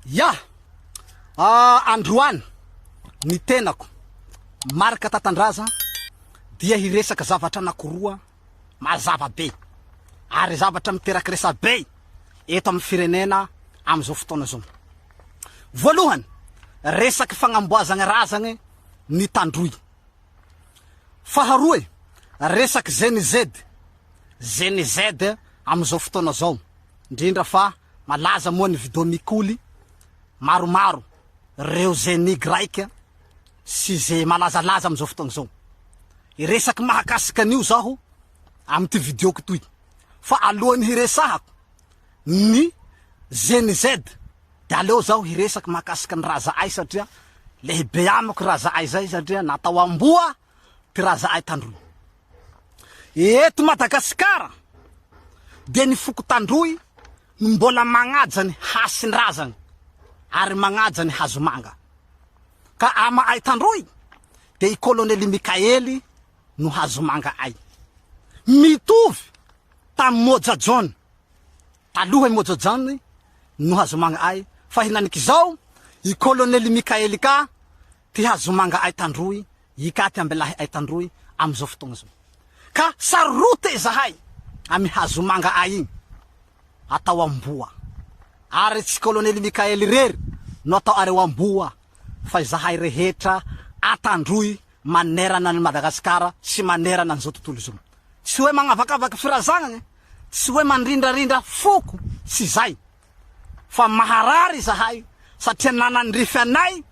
Ya! Androany ny tenako Marc Tatandraza dia hiresaka zavatra anakiroa mazava be ary zavatra miteraky resabe eto amin'ny firenena amin'izao fotoana izao. Voalohany, resaky fagnamboazagna razagna ny Tandroy. Faharoe, resaky Gen Z, Gen Z amin'izao fotoana izao, indrindra fa Malaza moa ny video mikoly maromaro reo ze ny Y sy ze malazalaza amizao fotoagna zao. Hiresaky mahakasika an'io zaho amity videoko toy. Fa alohan'ny hiresahako ny Gen Z de aleo zaho hiresaky mahakasika ny Raza-ay satria lehibe amiko Raza-ay zay satria natao amboa ty Raza-ay Tandroy. Eto Madagasikara dia ny foko Tandroy no mbola magnaja ny hasin-drazagna ary magnaja ny hazomanga. Ka ama'ay Tandroy dia i Kolonely Mikaely no hazomanga ay. Mitovy tamin'i Moja John. Taloha i Moja John no hazomanga ay fa hinanik'izao i Kolonely Mikaely ka ty hazomanga ay Tandroy Hikaty ambilahy ay Tandroy amizao fotoagna zao. Ka sarote zahay amy hazomanga ay igny atao amboa. Ary tsy Kolonely Mickael irery no atao areo amboa fa izahay rehetra Antandroy manerana an'i Madagasikara sy manerana an'izao tontolo izao. Tsy hoe magnavakavaky firazagnagna, tsy hoe mandrindrarindra foko, tsy zay. fa maharary izahay satria nanandrify anay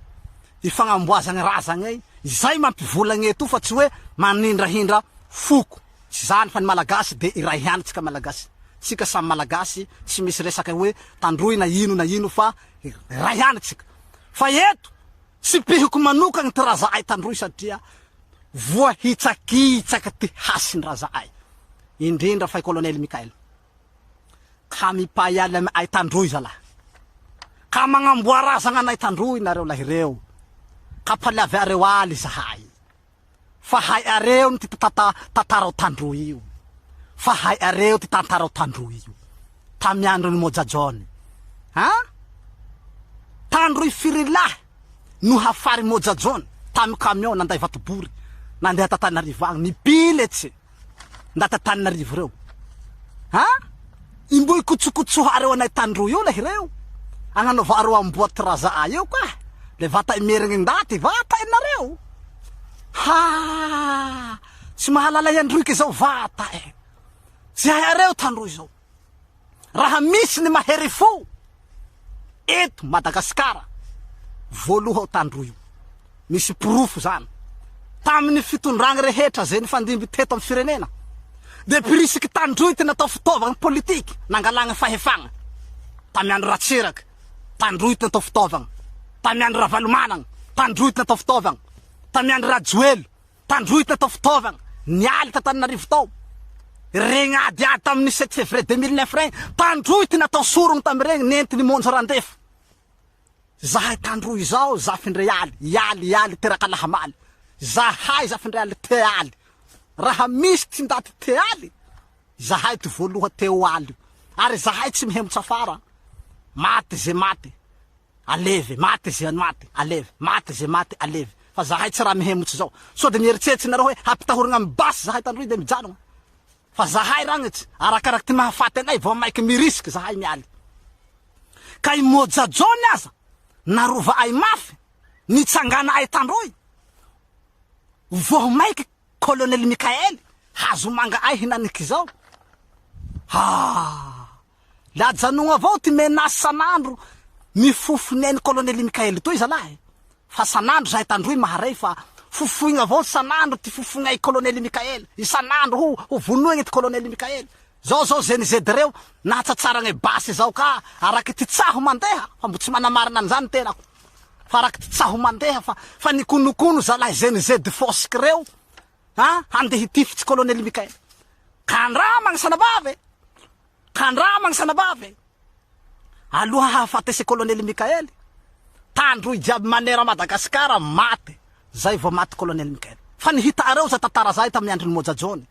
i fagnamboazagny razagnay, izay mampivolagne eto fa tsy hoe manindrahindra foko, tsy zany fa ny malagasy de iray ihany tsika malagasy, tsika samy malagasy tsy misy resaka hoe tandroy na ino na ino fa iray ihany tsika, fa eto tsipihiko manokagny ty raza'ay tandroy satria voahitsakitsaky ty hasin-draza'ay indrindra fa i colonel Mickael. Ka mipay aly amy ay Tandroy zalahy. Ka magnamboa razagna anay Tandroy nareo lahireo. Ka paliavy areo aly zahay. Fa hay areo ny ty tantara ao Tandroy io. Fa hay areo ty tantara ao Tandroy io. Tamy androny Moja John. Ha? Tandroy firy lahy no hafary Moja John tamy camion nanday vatobory nandeha t'Antananarivo agny. Nipiletse. Ndaty Antananarivo reo a! Imboy kotsokotsohareo anay Tandroy io lahy reo, agnanaovaareo amboa ty raza'a io ka, le vata'e merigny ndaty vata'e nareo, ha! Tsy mahalala i Androy ke zao vata'e, tsy haiareo Tandroy zao. Raha misy ny mahery fo eto Madagasikara, voaloha ao Tandroy io. Misy porofo zany. Tamin'ny fitondragna rehetra zay nifandimby teto amin'ny firenena, dia pirisiky Tandroy ty natao fitaovagna politiky nangalagna fahefagna. Tamin'ny andro Ratsiraka, Tandroy ty natao fitaovagna. Tamin'ny andro Ravalomanana, Tandroy ty natao fitaovagna. Tamin'ny andro Rajoelo, Tandroy tatao fitaovagna, nialy t'Antananarivo tao, regny adiady tamin'ny sept février 2009 regny, Tandroy ty natao sorogno tamiregny nentin'i Monja Randefa. Zahay Tandroy izao zafindrealy, ialy ialy teraka lahamaly, zahay zafindrealy tealy, raha misy ty ndaty tealy, zahay ty voaloha teo aly io, ary zahay tsy mihemotsa afara, maty ze maty. Alevy, maty ze maty, alevy, maty ze maty, alevy. Fa zahay tsy raha mihemotsy zao. Sao de mieritseritsy nareo hoe hampitahoragna am basy zahay tandroy de mijanogna. Fa zahay ragnitsy, arakaraky ty mahafaty anay vao maiky mi-risque zahay mialy. Ka i Moja John aza narova'ay mafy, nitsangana'ay tandroy, vao maiky Colonel Mickael hazomanga ay hinanik'izao. Haa! Le ajanogno avao ty menace san'andro mifofon'ain'i Colonel Mickael toy zalahy fa san'andro zahay tandroy maharey fa fofoigna avao san'andro ty fofognay Colonel Mickael, isan'andro ho ho vonoigny ty Colonel Mickael. Zao zao ze nizedy reo nahatsatsaragne basy zao ka araky ty tsaho mandeha fa mbo tsy manamarina an'izany tenako fa araky ty tsaho mandeha fa fa nikonokono zalahy ze nizedy fosky reo a handeha hitifitsy Colonel Mickael. Ka andramagny sanabavy e! Ka andramagny sanabavy e! Aloha hahafatese Colonel Mickael, Tandroy jiaby manera Madagascar maty zay vao maty Colonel Mickael. Fa ny hitareo zay tantara zay tamin'ny andron'i Moja Jony.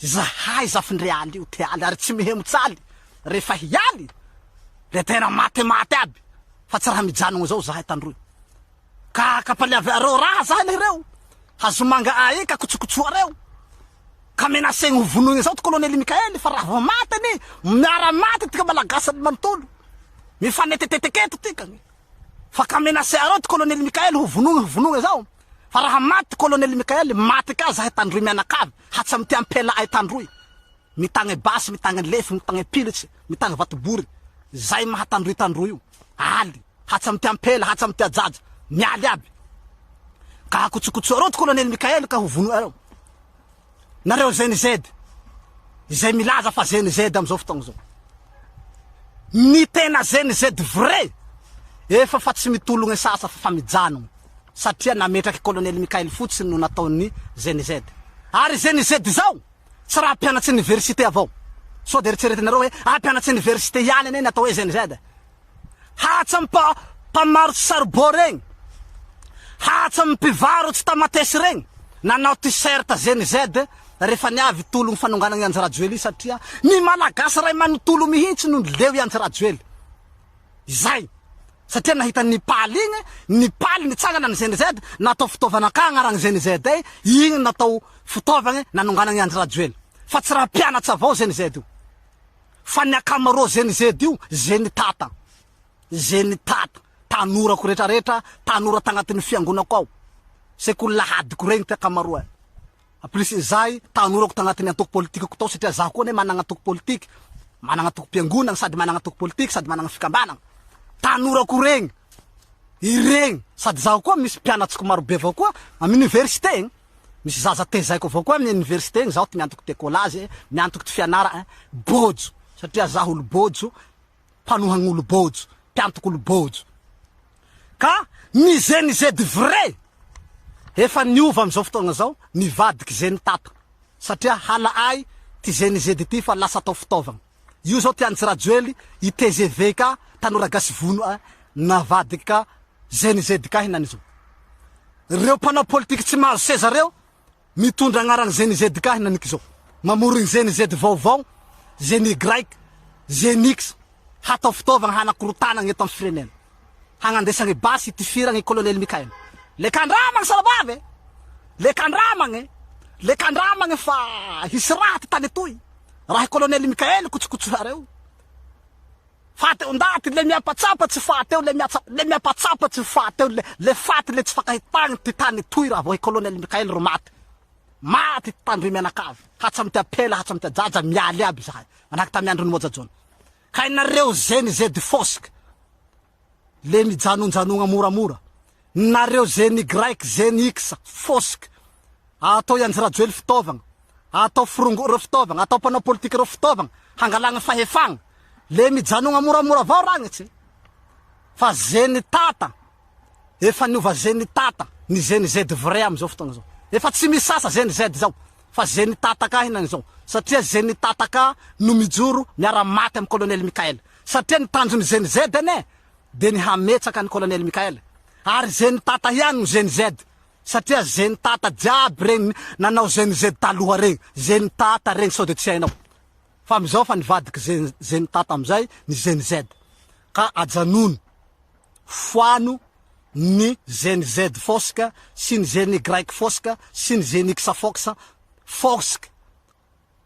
Zahay zafindrialy io te aly ary tsy mihemotsaly rehefa hialy le tena matimaty aby. Fa tsy raha mijanogno zao zahay tandroy. Ka ka paliaviareo raha zahay lahy reo. Hazomanga ahy ka kotsokotsoareo. Ka menacegny ho vonoigny zao ty colonel Mickaël fa raha vao maty anie miara maty tika malagasy manontolo. Mifaneteteteke eto tikagny. Fa ka menacer areo ty colonel Mickaël ho vonoigny ho vonoigny zao. Fa raha maty ty colonel Mickaël maty ka zahay tandroy mianakavy hatsamity ampela ay tandroy. Mitagny basy, mitagny lefogny, mitagny pilitsy, mitagny vatobory, zay maha tandroy tandroy io, aly, hatsa amity ampela, hatsa amity ajaja, mialy aby. Ka akotsokotsoareo ty colonel Mickaël ka ho vonoareo. Nareo ZNZ, izay milaza fa ZNZ amizao fotoagna zao. Ny tena ZNZ vrai, efa fa tsy mitologny sasa fa fa mijanogny. Satria nametraky colonel Mickaël fotsiny no nataon'ny ZNZ. Ary ZNZ zao, Tsy raha mpianatry oniversite avao. Sao dia eritreretinareo hoe ah mpianatry oniversite ihany anie ny atao hoe GNZ. Hatsa mpa mpamarotsy saribao regny, hatsa mpivarotsy tamatesy regny nanao t-shirt GNZ rehefa niavy tologno fanonganagna i Andry Rajoelina satria ny Malagasy ray manontolo mihitsy no leo i Andry Rajoelina. Izay! Satria nahita ny nipaly igny, nipaly nitsangana ny GNZ, natao fitaovana ka agnarany GNZ e, igny natao fitaovagny nanonganagny Andry Rajoel. Fa tsy raha mpianatsa avao GNZ io. Fa ny akamaroa GNZ io, Zenitata. Zenitata. Tanorako retraretra, tanora tagnatin'ny fiangonako ao. Sekoly lahadiko regny ty akamaroa. En plus izay tanorako tagnatin'ny antoko politikako tao satria zaho koa anie managna antoko politiky, managna antokom-piangonagna sady managna antoko politiky sady managna fikambanagna. Tanorako regny, iregny sady zaho koa misy mpianatsiko marobe avao koa amin'ny université egny, misy zaza tezaiko avao koa amin'ny université egny, zaho ty miantoky ty écolage, miantoky ty fianara, bôjo satria zaho olo bôjo. mpanohagn'olo bôjo, mpiantok'olo bôjo. Ka ny Gen Z vrai efa niova amizao fotoagna zao, nivadiky Gen Tata. Satria hala ahy ty Gen Z ty fa lasa atao fitaovagna. Io zao ty Andry Rajoely, i tgv ka tanora gasy vono a, navadiky ka Gen Z ka hinany zao. Reo mpanao politiky tsy mahazo seza reo, Mitondra agnarana ZNZK henaniky zao. Mamorogny ZNZ vaovao, ZNY, ZNX, hatao fitaovagna hanakorotanagna eto am firenena. Hagnandesagny basy hitifiragny Colonel Mickael. Le kandramagny saravavy e! Le kandramagny e! Le kandramagny fa hisy raha ty tany etoy. Raha i Colonel Mickael kotsokotsohareo. Faty eo ndaty le miampatsapa tsy faty eo le miatsa le miampatsapa tsy faty eo le le faty le tsy fankahitagny ty tany toy raha vao i colonel Mickaël ro maty maty ty tandroy mianakavy hatsamty apela hatsamty ajaja mialy aby zahay manahaky tamy androny Moja Jaona kay nareo zeny zedy fosika le mijanonjanogna moramora nareo zeny Y zeny X fosika atao i Andry Rajoely fitaovagna atao forongo reo fitaovagna atao mpanao politika reo fitaovagna hangalagna fahefagna Le mijanogna moramora avao ragnitse fa ze nitata efa niova ze nitata ny ze ny Z vrai amizao fotoagna zao efa tsy misy sasa ze ny Z zao fa ze nitata ka hinany zao satria ze nitata ka no mijoro miara maty am colonel Mickaël satria ny tanjony ze ny Z anie de ny hametsaka ny colonel Mickaël ary ze nitata ihany no ze ny Z satria ze nitata jiaby regny nanao ze ny Z taloha regny ze nitata regny sao de tsy hainao Fa amizao fa nivadiky ze ze nitata amizay ny Gen Z. Ka ajanony, foano ny Gen Z fosc sy ny Gen Y fosc sy ny Gen X fox fosc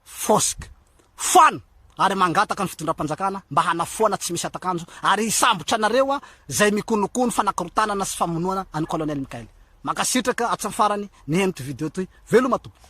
fosc. Foano! Ary mangataka ny fitondram-panjakana mba hanafoana tsy misy atakanjo ary hisambotra anareo zay mikonokono fanakorontanana sy famonoana an'i Colonel Mickaël. Mankasitraka hatramin'ny farany niheno ty video toy. Veloma tompoko.